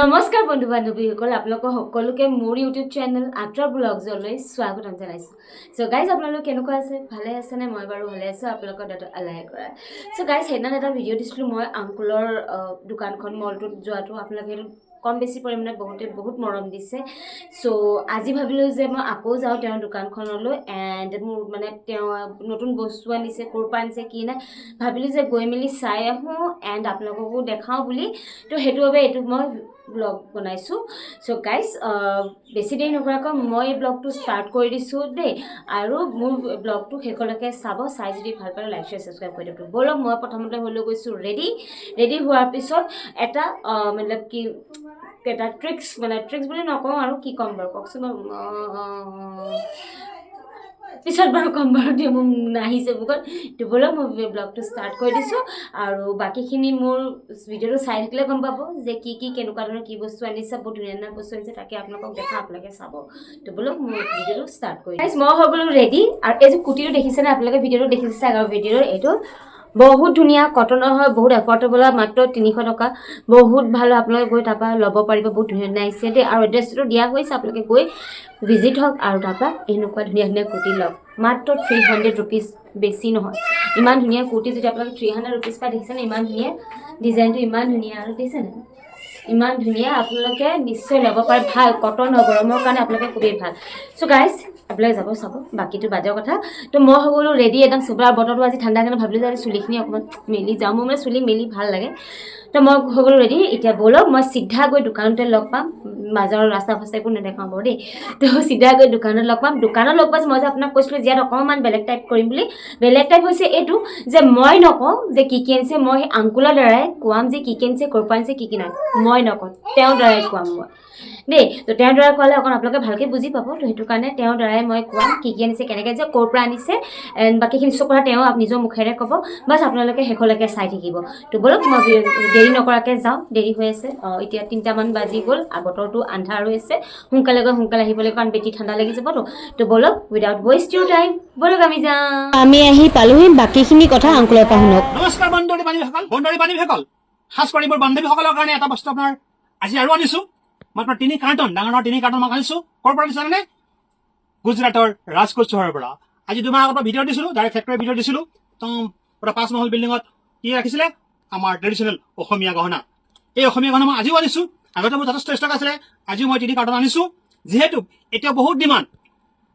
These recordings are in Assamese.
নমস্কাৰ বন্ধু বান্ধৱীসকল, আপোনালোকৰ সকলোকে মোৰ ইউটিউব চেনেল আট্ৰা ব্লগছলৈ স্বাগতম জনাইছোঁ। চ' গাইজ, আপোনালোক কেনেকুৱা আছে? ভালে আছেনে? মই বাৰু ভালে আছোঁ, আপোনালোকৰ দাদা আল্লাহে কৰা। চ' গাইজ, সেইদিনা এটা ভিডিঅ' দিছিলোঁ মই আংকুলৰ দোকানখন মলটোত যোৱাটো। আপোনালোকে সেইটো কম বেছি পৰিমাণে বহুতে বহুত মৰম দিছে। চ' আজি ভাবিলোঁ যে মই আকৌ যাওঁ তেওঁৰ দোকানখনলৈ এণ্ড মোৰ মানে তেওঁ নতুন বস্তু আনিছে, ক'ৰ পৰা আনিছে কি নাই, ভাবিলোঁ যে গৈ মেলি চাই আহোঁ এণ্ড আপোনালোককো দেখাওঁ বুলি। তো সেইটো বাবে এইটো মই ব্লগ বনাইছোঁ। চ' গাইজ, বেছি দেৰি নকৰাকৈ মই এই ব্লগটো ষ্টাৰ্ট কৰি দিছোঁ দেই। আৰু মোৰ ব্লগটো শেষলৈকে চাব, চাই যদি ভাল পালে লাইক, শ্বেয়াৰ, ছাবস্ক্ৰাইব কৰি দিব। ব'লক, মই প্ৰথমতে হ'লেও গৈছোঁ ৰেডি। ৰেডি হোৱাৰ পিছত এটা মতলব কি এটা ট্ৰিক্স, মানে ট্ৰিক্স বুলি নকওঁ আৰু কি ক'ম বাৰু, কওকচোন বাৰু। পিছত বাৰু ক'ম বাৰু দেই, মোৰ নাহিছে মুখত। তো ব'লক, মই ব্লগটো ষ্টাৰ্ট কৰি দিছোঁ আৰু বাকীখিনি মোৰ ভিডিঅ'টো চাই থাকিলে গম পাব যে কি কি কেনেকুৱা ধৰণৰ কি বস্তু আনিছে। বহুত ধুনীয়া ধুনীয়া বস্তু আনিছে, তাকে আপোনালোকক দেখাওঁ, আপোনালোকে চাব। তো ব'লক, মোৰ ভিডিঅ'টো ষ্টাৰ্ট কৰি। Guys, মই হৈ গ'লোঁ ৰেডি। আৰু এই যে কুৰ্তিটো দেখিছেনে আপোনালোকে? ভিডিঅ'টো দেখিছে আগৰ ভিডিঅ'টো। এইটো বহুত ধুনীয়া কটনৰ হয়, বহুত এফৰ্ডেবল হয়, মাত্ৰ 300 টকা। বহুত ভাল হয়, আপোনালোকে গৈ তাৰপৰা ল'ব পাৰিব। বহুত ধুনীয়া ধুনীয়া আহিছে দেই। আৰু এড্ৰেছটো দিয়া হৈছে, আপোনালোকে গৈ ভিজিট হওক আৰু তাৰপৰা এনেকুৱা ধুনীয়া ধুনীয়া কুৰ্তি লওক। মাত্ৰ 300 ৰুপিজ, বেছি নহয়। ইমান ধুনীয়া কুৰ্তি যদি আপোনালোকে 300 ৰুপিজ পাই, দেখিছেনে? ইমান ধুনীয়া ডিজাইনটো, ইমান ধুনীয়া আৰু দেখিছেনে? ইমান ধুনীয়া, আপোনালোকে নিশ্চয় ল'ব পাৰে। ভাল কটন হয়, গৰমৰ কাৰণে আপোনালোকে খুবেই ভাল। চ' গাইজ, আপোনালোকে যাব চাব, বাকীটো বাদৰ কথা। তো মই হৈ গ'লোঁ ৰেডি একদম চুপাৰ। বতৰটো আজি ঠাণ্ডা কাৰণে ভাবিলোঁ যে আজি চুলিখিনি অকণমান মেলি যাওঁ। মোৰ মানে চুলি মেলি ভাল লাগে। তো মই হৈ গ'লোঁ ৰেডি। এতিয়া ব'লক, মই চিধা গৈ দোকানতে লগ পাম। মাজৰ ৰাস্তা ফাস্তা একো নেদেখাওঁ বাৰু দেই। তো চিধা গৈ দোকানত লগ পাম। দোকানত লগ পাইছোঁ। মই যে আপোনাক কৈছিলোঁ যে ইয়াত অকণমান বেলেগ টাইপ কৰিম বুলি, বেলেগ টাইপ হৈছে এইটো যে মই নকওঁ যে কি কি আনিছে। মই সেই আংকুলৰ দ্বাৰাই কোৱাম যে কি কি আনিছে, ক'ৰ পৰা আনিছে, কি কি নাই। মই নকওঁ, তেওঁৰ দ্বাৰাই কোৱাম মই দেই। তো তেওঁৰ দ্বাৰা কোৱালে অকণ আপোনালোকে ভালকৈ বুজি পাব। তো সেইটো কাৰণে তেওঁৰ দ্বাৰাই মই কোৱাম কি কি আনিছে, কেনেকৈ আনিছে, ক'ৰ পৰা আনিছে এণ্ড বাকীখিনি চব কথা তেওঁ নিজৰ মুখেৰে ক'ব। বাছ, আপোনালোকে শেষলৈকে চাই থাকিব। তো ব'লক, মই দেৰি নকৰাকৈ যাওঁ। দেৰি হৈ আছে। এতিয়া 3টামান বাজি গ'ল আৰু বতৰটো আন্ধাৰ হৈ আছে। সোনকালে গৈ সোনকালে আহিব লাগিব, কাৰণ বেছি ঠাণ্ডা লাগি যাবতো। তো ব'লক, উইদাউট ৱেষ্ট ইউৰ টাইম, ব'লক আমি যাওঁ। আমি আহি পালোহি। বাকীখিনি কথা আংকুলৰ পৰা শুনক। নমস্কাৰ বন্ধু বান্ধৱীসকল, বন্ধু বান্ধৱীসকল, খাচ কৰি মোৰ বান্ধৱীসকলৰ কাৰণে এটা বস্তু আপোনাৰ আজি আৰু আনিছো। মই আপোনাৰ তিনি কাৰ্টন, ডাঙৰ ডাঙৰ তিনি কাৰ্টন মই আনিছো। ক'ৰ পৰা আনিছো জানেনে? গুজৰাটৰ ৰাজকোট চহৰৰ পৰা। আজি 2 মাহ আগৰ পৰা ভিডিঅ' দিছিলো, ডাইৰেক্ট ফেক্টৰী ভিডিঅ' দিছিলো। একদম পুৰা পাঁচমহল বিল্ডিঙত কি ৰাখিছিলে? আমাৰ ট্ৰেডিশ্যনেল অসমীয়া গহনা। এই অসমীয়া গহনা মই আজিও আনিছো। আগতে মোৰ যথেষ্ট ষ্টক আছিলে, আজিও মই তিনি কাৰ্টন আনিছো। যিহেতু এতিয়া বহুত ডিমাণ্ড।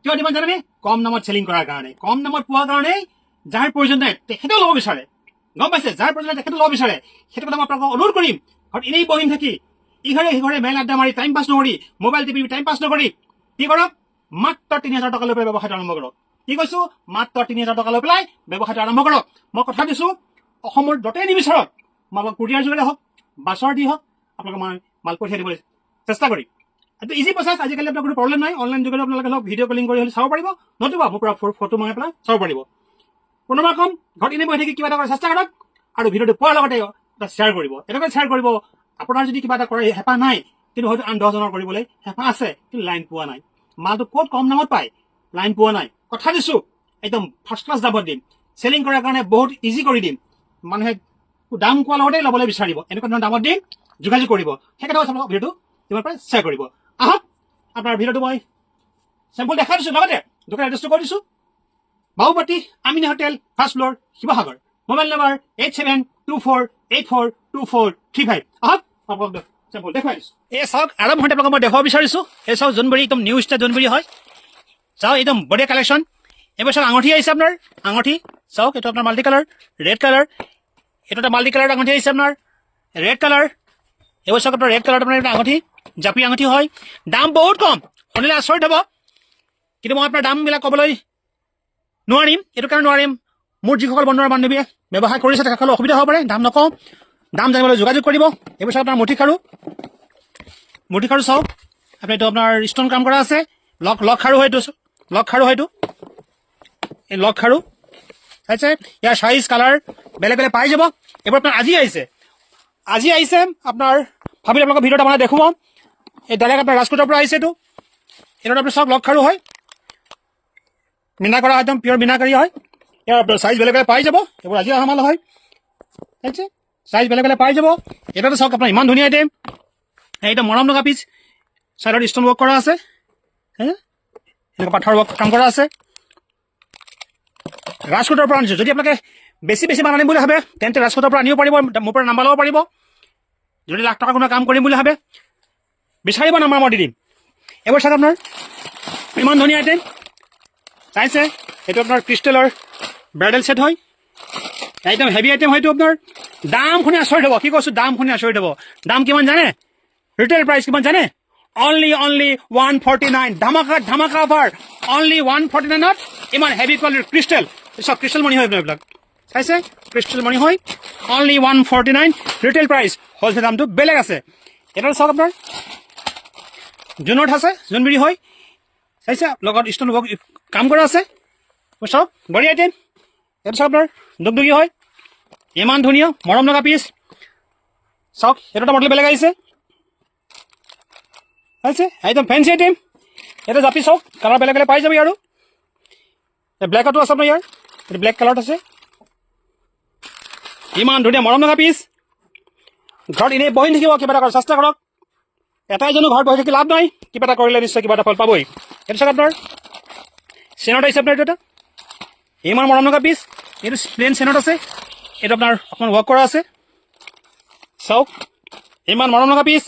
কিয় ডিমাণ্ড জানেনে? কম দামত চেলিং কৰাৰ কাৰণে, কম দামত পোৱাৰ কাৰণেই। যাৰ প্ৰয়োজন নাই তেখেতেও ল'ব বিচাৰে, গম পাইছে? যাৰ প্ৰয়োজন নাই তেখেতেও ল'ব বিচাৰে। সেইটো কথা মই আপোনালোকক অনুৰোধ কৰিম, ঘৰত এনেই বহি থাকি ইঘৰে সিঘৰে মেল আড্ডা মাৰি টাইম পাছ নকৰি, মোবাইল টিপি টাইম পাছ নকৰি কি কৰক? মাত্ৰ 3000 টকা লৈ পেলাই ব্যৱসায়টো আৰম্ভ কৰক। কি কৈছো? মাত্ৰ 3000 টকা লৈ পেলাই ব্যৱসায়টো আৰম্ভ কৰক। মই কথা দিছো, অসমৰ য'তেই নিবিচাৰক, মই আপোনাক কুৰিয়াৰ যোগেৰে হওক, বাছৰ দি হওক, আপোনালোকক মই মাল পঠিয়াই দিবলৈ চেষ্টা কৰিম। এইটো ইজি প্ৰচেছ। আজিকালি আপোনাৰ কোনো প্ৰব্লেম নাই। অনলাইন যোগেৰে আপোনালোকে হওক, ভিডিঅ' কলিং কৰি হ'লে চাব পাৰিব, নতুবা মোৰ পৰা ফটো মাৰি পেলাই চাব পাৰিব। কোনোবা কম ঘৰত এনেই বহি থাকি কিবা এটা কৰাৰ চেষ্টা কৰক আৰু ভিডিঅ'টো পোৱাৰ লগতে এটা শ্বেয়াৰ কৰিব। এনেকৈ শ্বেয়াৰ কৰিব, আপোনাৰ যদি কিবা এটা কৰাৰ হেঁপাহ নাই, কিন্তু হয়তো আন 10জনৰ কৰিবলৈ হেঁপাহ আছে, কিন্তু লাইন পোৱা নাই, মালটো ক'ত কম দামত পায় লাইন পোৱা নাই, কথা দিছো, একদম ফাৰ্ষ্ট ক্লাছ দামত দিম। চেলিং কৰাৰ কাৰণে বহুত ইজি কৰি দিম। মানুহে দাম কোৱাৰ লগতে ল'বলৈ বিচাৰিব, এনেকুৱা ধৰণৰ দামত দিম। যোগাযোগ কৰিব। সেইকাৰণে কৈছোঁ, আপোনালোকক ভিডিঅ'টো যিমান পাৰে শ্বেয়াৰ কৰিব। আহক, আপোনাৰ ভিডিঅ'টো মই চেম্পল দেখাই দিছোঁ, লগতে দোকান এড্ৰেছটো কৈ দিছোঁ। Babupati, Amina hotel, first floor, Sivasagar. Mobile number 8724842435। আহক, আপোনালোক চেম্পল দেখুৱাই দিছোঁ। এই চাওক, আৰম্ভণিতে আপোনালোকক মই দেখুৱাব বিচাৰিছোঁ। এই চাওক, জোনবিৰি, একদম নিউ ষ্টাইল জোনবিৰি হয়। চাওক, একদম বঢ়িয়া কালেকশ্যন। এইবোৰ চাওক, আঙুঠি আহিছে আপোনাৰ। আঙুঠি চাওক, এইটো আপোনাৰ মাল্টি কালাৰ, ৰেড কালাৰ। এইটো এটা মাল্টি কালাৰ আঙুঠি আহিছে আপোনাৰ, ৰেড কালাৰ। এইবোৰ চাওক, আপোনাৰ ৰেড কালাৰ আপোনাৰ এইটো আঙুঠি, জাপি আঙুঠি হয়। দাম বহুত কম, শুনিলে আচৰিত হ'ব। কিন্তু মই আপোনাৰ দামবিলাক ক'বলৈ নোৱাৰিম। এইটো কাৰণে নোৱাৰিম, মোৰ যিসকল বন্ধু আৰু বান্ধৱীয়ে ব্যৱসায় কৰিছে, তেখেতসকলৰ অসুবিধা হ'ব পাৰে। দাম নকওঁ। দাম জানিবলৈ যোগাযোগ কৰিব। এইবোৰ চাওক, আপোনাৰ মুঠি খাৰু। মুঠি খাৰু চাওক আপোনাৰ, এইটো আপোনাৰ ষ্ট'ন কাম কৰা আছে। লক লক খাৰু হয় এইটো, লক খাৰু হয় এইটো। এই লক খাৰু চাইছে? ইয়াৰ চাইজ, কালাৰ বেলেগ বেলেগ পাই যাব। এইবোৰ আপোনাৰ আজি আহিছে, আজি আহিছে আপোনাৰ। ভাবিলে আপোনালোকৰ ভিডিঅ'ত আপোনাৰ দেখুৱাম। এই ডাইৰেক্ট আপোনাৰ ৰাজকোটৰ পৰা আহিছে এইটো। এইটো আপোনাৰ চাওক, লক খাৰু হয়, মীনা কৰা, একদম পিয়ৰ মীনাকাৰী হয়। ইয়াৰ আপোনাৰ চাইজ বেলেগ বেলেগ পাই যাব। এইবোৰ আজি অহা মাল হয়, চাইজ বেলেগ বেলেগ পাই যাব। এইটোতো চাওক আপোনাৰ, ইমান ধুনীয়া আইটেম। একদম মৰম লগা পিচ। চাইডত ষ্ট'ন ৱৰ্ক কৰা আছে হে, এনেকুৱা পাথৰ ৱৰ্ক কাম কৰা আছে। ৰাজকোটৰ পৰা আনিছোঁ। যদি আপোনালোকে বেছি বেছি মাল আনিম বুলি ভাবে, তেন্তে ৰাজকোটৰ পৰা আনিব পাৰিব, মোৰ পৰা নাম্বাৰ ল'ব পাৰিব। যদি লাখ টকাৰ কোনো কাম কৰিম বুলি ভাবে, বিচাৰিব, নাম্বাৰ মই দি দিম। এইবোৰ চাওক আপোনাৰ, ইমান ধুনীয়া আইটেম চাইছে। এইটো আপোনাৰ ক্ৰিষ্টেলৰ ব্ৰাইডেল ছেট হয়, একদম হেভি আইটেম হয়তো। আপোনাৰ দাম শুনি আচৰিত হ'ব। কি কৈছোঁ? দাম শুনি আচৰিত হ'ব। দাম কিমান জানে? ৰিটেইল প্ৰাইচ কিমান জানে? অনলি 149। ধামাকা ধামাকা অফাৰ, অনলি 149ত ইমান হেভি কোৱালিটিৰ ক্ৰিষ্টেল। চব ক্ৰিষ্টেল মণি হয় আপোনাৰ এইবিলাক। চাইছে, ক্ৰিষ্টেল মণি হয়। Only 149 retail price, wholesale দামটো বেলেগ আছে। এটা চাওক আপোনাৰ, জোনত আছে, জোনবিৰি হয়। চাইছে, লগত ষ্ট'ন ৱৰ্ক কাম কৰা আছে। চাওক, বঢ়িয়া আইটেম। এইটো চাওক আপোনাৰ, দুগদুগী হয়, ইমান ধুনীয়া মৰম লগা পিচ। চাওক, এইটো এটা মডেল বেলেগ আহিছে। চাইছে, একদম ফেঞ্চি আইটেম। এটা জাপি চাওক, কালাৰ বেলেগ বেলেগ পাই যাবি। আৰু ব্লেকতো আছে আপোনাৰ ইয়াৰ, এইটো ব্লেক কালাৰত আছে। ইমান ধুনীয়া মৰম লগা পিচ। ঘৰত এনেই বহি নাথাকিব, কিবা এটা কৰাৰ চেষ্টা কৰক। এটাই জানো ঘৰত বহি থাকি লাভ নাই, কিবা এটা কৰিলে নিশ্চয় কিবা এটা ফল পাবই। এইটো চাওক আপোনাৰ, চেনত আহিছে আপোনাৰ এইটো এটা, ইমান মৰম লগা পিচ। এইটো প্লেইন চেনত আছে, এইটো আপোনাৰ অকণমান ৱৰ্ক কৰা আছে। চাওক, ইমান মৰম লগা পিচ।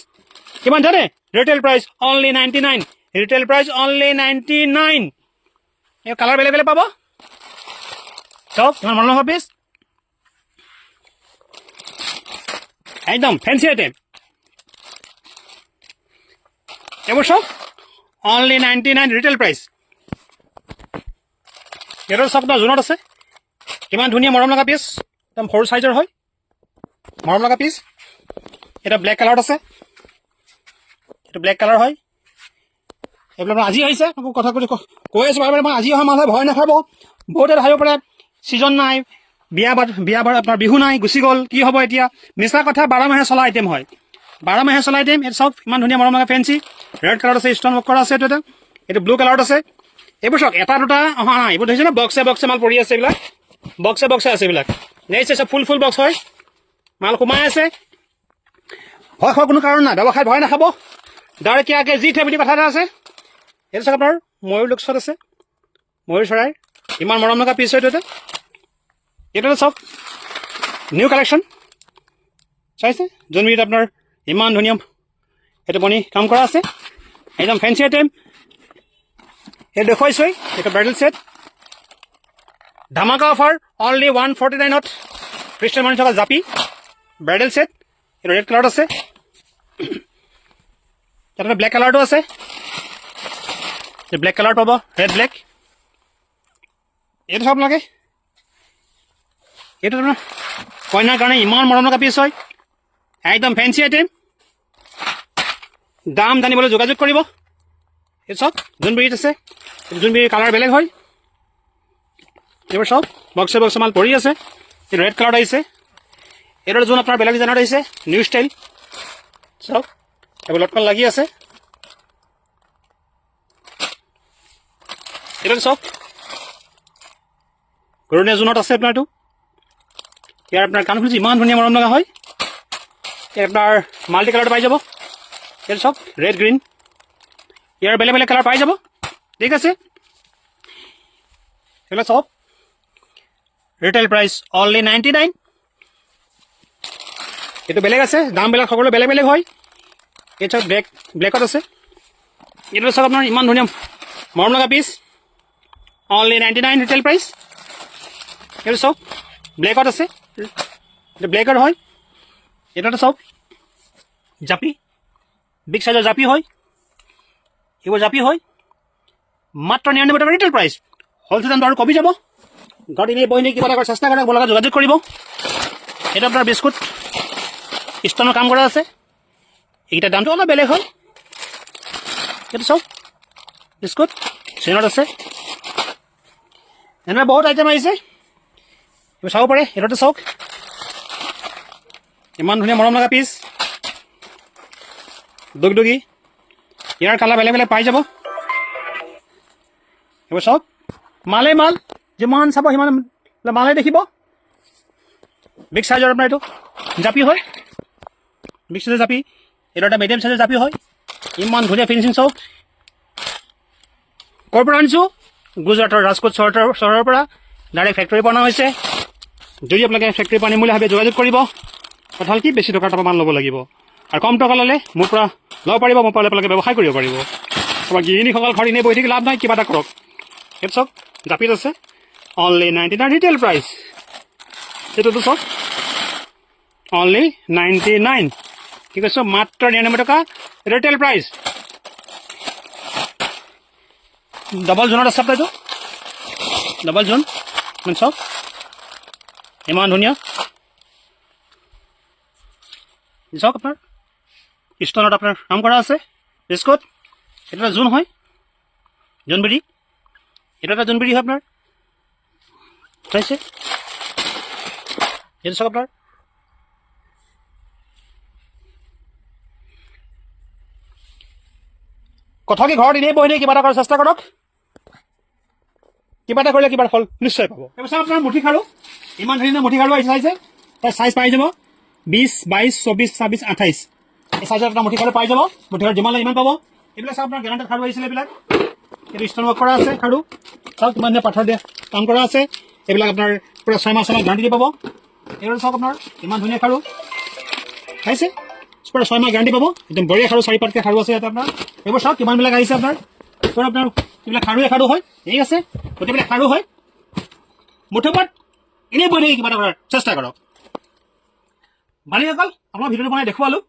কিমান জানে? Retail price only 99, retail price only 99। এই কালাৰ বেলেগ বেলেগ পাব। চাওক, ইমান মৰম লগা পিচ, একদম ফেঞ্চি আইটেম। এইবোৰ চাওক, only 99 retail price. এইটো চাওক না, জোনত আছে, কিমান ধুনীয়া মৰম লগা পিচ। একদম সৰু চাইজৰ হয়, মৰম লগা পিচ। এটা ব্লেক কালাৰত আছে, এইটো ব্লেক কালাৰ হয়। এইবিলাক আপোনাৰ আজি আহিছে। আকৌ কথা কৈ কৈ আছোঁ বাৰে বাৰে মই, আজি অহা মাল হয়, ভয় নাখাব। বহুতে ভাবিব পাৰে ছিজন নাই, বিয়া বাৰু আপোনাৰ বিহু নাই, গুচি গ'ল, কি হ'ব এতিয়া? মিছা কথা, 12 মাহে চলা আইটেম হয়, 12 মাহে চলা আইটেম। এইটো চাওক, ইমান ধুনীয়া মৰম লগা ফেঞ্চি, ৰেড কালাৰত আছে, ষ্ট'ন ৱৰ্ক কৰা আছে। এইটো এটা, এইটো ব্লু কালাৰত আছে। এইবোৰ চাওক, এটা দুটা অহা নাই। এইবোৰ দেখিছে নে? বক্সে বক্সে মাল পৰি আছে এইবিলাক, বক্সে বক্সে আছে এইবিলাক। নেক্সট আছে, ফুল ফুল বক্স হয়, মাল সোমাই আছে। ভয় খোৱাৰ কোনো কাৰণ নাই, ব্যৱসায়ত ভয় নাখাব। डर के आगे जीत है বুলি কথা এটা আছে। এইটো চাওক আপোনাৰ, ময়ূৰ লুকছত আছে, ময়ূৰ চৰাই। ইমান মৰম লগা পিচ হয় এইটো এটা। এইটো এটা চাওক, নিউ কালেকশ্যন। চাইছে, জোনবিৰিত আপোনাৰ ইমান ধুনীয়া এইটো মণি কাম কৰা আছে, একদম ফেঞ্চি আইটেম। এইটো দেখুৱাইছোৱেই, এইটো ব্ৰাইডেল ছেট। ধামাকা অফাৰ, অনলি 149ত ক্ৰিষ্টেল মণি থকা জাপি ব্ৰাইডেল ছেট। এইটো ৰেড কালাৰত আছে, তাতে ব্লেক কালাৰটো আছে। ব্লেক কালাৰ পাব, ৰেড ব্লেক। এইটো চাব লাগে, এইটো আপোনাৰ কইনাৰ কাৰণে ইমান মৰম লগা পিচ হয়, একদম ফেঞ্চি আইটেম। দাম জানিবলৈ যোগাযোগ কৰিব। এইটো চাওক, জোনবিৰিত আছে, এইটো জোনবিৰিৰ কালাৰ বেলেগ হয়। এইবোৰ চাওক, বক্সে বক্সে মাল পৰি আছে। এইটো ৰেড কালাৰত আহিছে। এইটো জোন আপোনাৰ বেলেগ ডিজাইনত আহিছে, নিউ ষ্টাইল। চাওক, এইবোৰ লটকন লাগি আছে। এইটো চাওক, ঘূৰণীয়া জোনত আছে আপোনাৰ এইটো। ইয়াৰ আপোনাৰ কাণফুলি ইমান ধুনীয়া মৰম লগা হয়। ইয়াৰ আপোনাৰ মাল্টি কালাৰটো পাই যাব। এইটো চাওক, ৰেড গ্ৰীণ, ইয়াৰ বেলেগ বেলেগ কালাৰ পাই যাব। ঠিক আছে, এইবিলাক চাওক, retail price only 99। এইটো বেলেগ আছে, দামবিলাক সকলো বেলেগ বেলেগ হয়। এইটো চাওক, ব্লেকত আছে। এইটো চাওক আপোনাৰ, ইমান ধুনীয়া মৰম লগা piece, only 99 retail price. এইটো চাওক, ব্লেকত আছে, এইটো ব্লেকৰ হয়। এইটো এটা চাওক, জাপি, বিগ চাইজৰ জাপি হয়। এইবোৰ জাপি হয়, মাত্ৰ 99 টকা ৰিটেইল প্ৰাইচ। হ'লচেল দামটো আৰু কমি যাব। ঘৰত এনেই বহি কিবা এটা কৰাৰ চেষ্টা কৰক, মোৰ লগত যোগাযোগ কৰিব। এইটো আপোনাৰ বিস্কুট, ষ্ট'নৰ কাম কৰা আছে। এইকেইটাৰ দামটো অলপ বেলেগ হয়। এইটো চাওক, বিস্কুট চেইনত আছে। এনেকুৱা বহুত আইটেম আহিছে, এইবোৰ চাব পাৰে। এইটোতে চাওক, ইমান ধুনীয়া মৰম লগা পিচ, দুগদুগী। ইয়াৰ কালাৰ বেলেগ বেলেগ পাই যাব। এইবোৰ চাওক, মালেই মাল, যিমান চাব সিমান মালেই দেখিব। বিগ চাইজৰ আপোনাৰ এইটো জাপি হয়, বিগ চাইজৰ জাপি। এইটো এটা মিডিয়াম চাইজৰ জাপি হয়। ইমান ধুনীয়া ফিনিচিং চাওক। ক'ৰ পৰা আনিছোঁ? গুজৰাটৰ ৰাজকোট চহৰৰ পৰা ডাইৰেক্ট ফেক্টৰীৰ পৰা অনা হৈছে। যদি আপোনালোকে ফেক্টৰীৰ পৰা আনিম বুলি ভাবে, যোগাযোগ কৰিব। কথা হ'ল কি, বেছি টকাৰ মাল ল'ব লাগিব আৰু কম টকা ল'লে মোৰ পৰা ল'ব পাৰিব। মোৰ পৰা লৈ আপোনালোকে ব্যৱসায় কৰিব পাৰিব। তোমাৰ গৃহিণীসকল ঘৰত এনেই বহি থাকি লাভ নাই, কিবা এটা কৰক। সেইটো চাওক, জাপিত আছে, অনলি 99 ৰিটেইল প্ৰাইচ। এইটোতো চাওক, অনলি 99। কি কৈছোঁ? মাত্ৰ 99 টকা ৰিটেইল প্ৰাইচ। ডবল জোনত আছে আপোনাৰ এইটো, ডবল জোন মানে চাওক, ইমান ধুনীয়া। চাওক, আপোনাৰ ষ্টনত আপোনাৰ কাম কৰা আছে বিস্কুট। এইটো এটা জোন হয়, জোনবিৰি। এইটো এটা জোনবিৰি হয় আপোনাৰ, চাইছে। এইটো চাওক আপোনাৰ। কথা কি, ঘৰত এনেই বহি কিবা এটা কৰাৰ চেষ্টা কৰক। কিবা এটা কৰিলে কিবা এটা ফল নিশ্চয় পাব। তাৰপিছত আপোনাৰ মুঠি খাৰু, ইমান ধুনীয়া মুঠি খাৰু আহিছে, চাইছে। তাৰ চাইজ পাই যাব 20, 22, 24, 26, 28। এই চাইজৰ এটা মুঠি খাৰু পাই যাব। মুঠি খাৰু যিমান লাগে ইমান পাব। এইবিলাক চাওক, আপোনাৰ গেৰাণ্টেড খাৰু আহিছিলে এইবিলাক। এইটো ষ্ট'ন ৱৰ্ক কৰা আছে খাৰু। চাওক, কিমান ধুনীয়া পাথৰ দিয়া কাম কৰা আছে। এইবিলাক আপোনাৰ পূৰা 6 মাহ 6 মাহ গেৰাণ্টি দি পাব। এইবিলাক চাওক, আপোনাৰ ইমান ধুনীয়া খাৰু চাইছে, পূৰা 6 মাহ গেৰাণ্টি পাব। একদম বঢ়িয়া খাৰু, চাৰি পাতকৈ খাৰু আছে ইয়াতে আপোনাৰ। এইবোৰ চাওক, কিমানবিলাক আহিছে আপোনাৰ। এইবোৰ আপোনাৰ এইবিলাক খাৰুৱে খাৰু হয়। ঠিক আছে, গোটেইবিলাক খাৰু হয়। মুঠৰ ওপৰত এনেই বহি থাকি কিবা এটা কৰাৰ চেষ্টা কৰক। বান্ধৱীসকল, আপোনাৰ ভিডিঅ'টো বনাই দেখুৱালোঁ,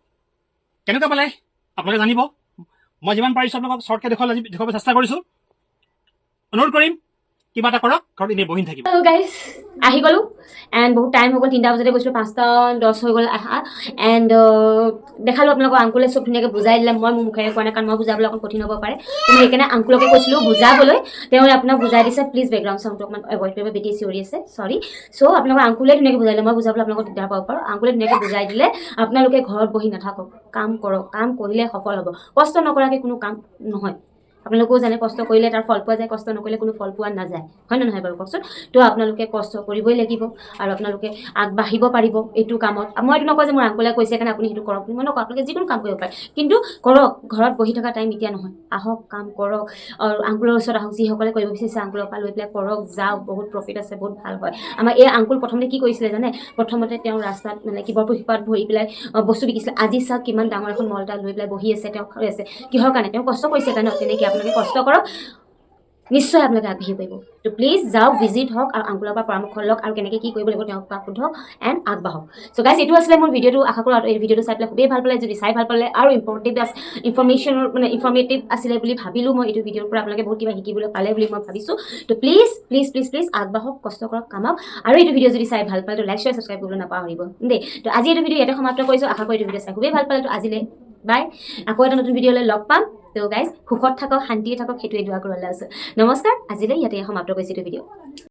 কেনেকুৱা পালে আপোনালোকে জানিব। মই যিমান পাৰিছোঁ আপোনালোকক শ্বৰ্টকৈ দেখুৱালে আজি দেখুৱাব চেষ্টা কৰিছোঁ। অনুৰোধ কৰিম, কিবা এটা কৰক, ঘৰত এনেই বহি নাথাকিব। গাইজ, আহি গ'লোঁ এণ্ড বহুত টাইম হৈ গ'ল। 3টা বজাতে গৈছিলোঁ, 5টা 10 হৈ গ'ল আহা। এণ্ড দেখালোঁ আপোনালোকক, আংকুলে চব ধুনীয়াকৈ বুজাই দিলে। মই মোৰ মুখেৰে কোৱা নাই, কাৰণ মই বুজাবলৈ অকণ কঠিন হ'ব পাৰে। তো মই সেইকাৰণে আংকুলকে কৈছিলোঁ বুজাবলৈ, তেওঁ আপোনাক বুজাই দিছে। প্লিজ বেকগ্ৰাউণ্ড চাউণ্ডটো অকণমান এভইড কৰিব, বেটি চিঞৰি আছে, চৰি। চ' আপোনালোকৰ আংকুলে ধুনীয়াকৈ বুজাই দিলে। মই বুজাবলৈ আপোনালোকক দিগদাৰ পাব পাৰোঁ। আংকুলে ধুনীয়াকৈ বুজাই দিলে। আপোনালোকে ঘৰত বহি নাথাকক, কাম কৰক। কাম কৰিলে সফল হ'ব। কষ্ট নকৰাকৈ কোনো কাম নহয়। আপোনালোকেও জানে, কষ্ট কৰিলে তাৰ ফল পোৱা যায়, কষ্ট নকৰিলে কোনো ফল পোৱা নাযায়। হয় নে নহয় বাৰু কওকচোন? তো আপোনালোকে কষ্ট কৰিবই লাগিব আৰু আপোনালোকে আগবাঢ়িব পাৰিব এইটো কামত। মই এইটো নকওঁ যে মোৰ আংকুলে কৈছে কাৰণে আপুনি সেইটো কৰক বুলি মই নকওঁ। আপোনালোকে যিকোনো কাম কৰিব পাৰে, কিন্তু কৰক। ঘৰত বহি থকা টাইম এতিয়া নহয়। আহক, কাম কৰক আৰু আংকুলৰ ওচৰত আহক। যিসকলে কৰিব বিচাৰিছে, আংকুলৰ পৰা লৈ পেলাই কৰক, যাওক। বহুত প্ৰফিট আছে, বহুত ভাল হয়। আমাৰ এই আংকুল প্ৰথমতে কি কৰিছিলে জানে? প্ৰথমতে তেওঁ ৰাস্তাত মানে কি বৰপুখুৰীপাত ভৰি পেলাই বস্তু বিকিছিলে। আজি চাওক, কিমান ডাঙৰ এখন মল এটা লৈ পেলাই বহি আছে, তেওঁ খাই আছে। কিহৰ কাৰণে? তেওঁ কষ্ট কৰিছে কাৰণে। তেনেকৈ আপোনালোকে কষ্ট কৰক, নিশ্চয় আপোনালোকে আগবাঢ়িব পাৰিব। তো প্লিজ যাওক, ভিজিট হওক আৰু আংকুলৰ পৰা পৰামৰ্শ লওক আৰু কেনেকৈ কি কৰিব লাগিব তেওঁক পৰা সোধক এণ্ড আগবাঢ়ক। চ' গাইজ, এইটো আছিলে মোৰ ভিডিঅ'টো। আশা কৰোঁ এই ভিডিঅ'টো চাই পেলাই খুবেই ভাল পালে। যদি চাই ভাল পালে আৰু ইম্পৰ্টেণ্ট ইনফৰ্মেশ্যনৰ মানে ইনফৰ্মেটিভ আছিলে বুলি ভাবিলোঁ মই, এইটো ভিডিঅ'ৰ পৰা আপোনালোকে বহুত কিবা শিকিবলৈ পালে বুলি মই ভাবিছোঁ। তো প্লিজ প্লিজ প্লিজ প্লিজ আগবাঢ়ক, কষ্ট কৰক, কামাওক। আৰু এইটো ভিডিঅ' যদি চাই ভাল পালে, তো লাইক, শ্বেয়াৰ, ছাবস্ক্ৰাইব কৰিবলৈ নাপাহৰিব দেই। তো আজি এইটো ভিডিঅ' ইয়াতে সমাপ্ত কৰিছোঁ। আশা কৰোঁ এইটো ভিডিঅ' চাই খুবেই ভাল পালে। তো আজিলৈ বাই, আকৌ এটা নতুন ভিডিঅ'লৈ লগ পাম। তো গাইজ, সুখত থাকক, শান্তিয়ে থাকক, সেইটোৱে দোৱা কৰিবলৈ আছোঁ। নমস্কাৰ, আজিলৈ ইয়াতে সমাপ্ত কৰিছোঁ এইটো ভিডিঅ'।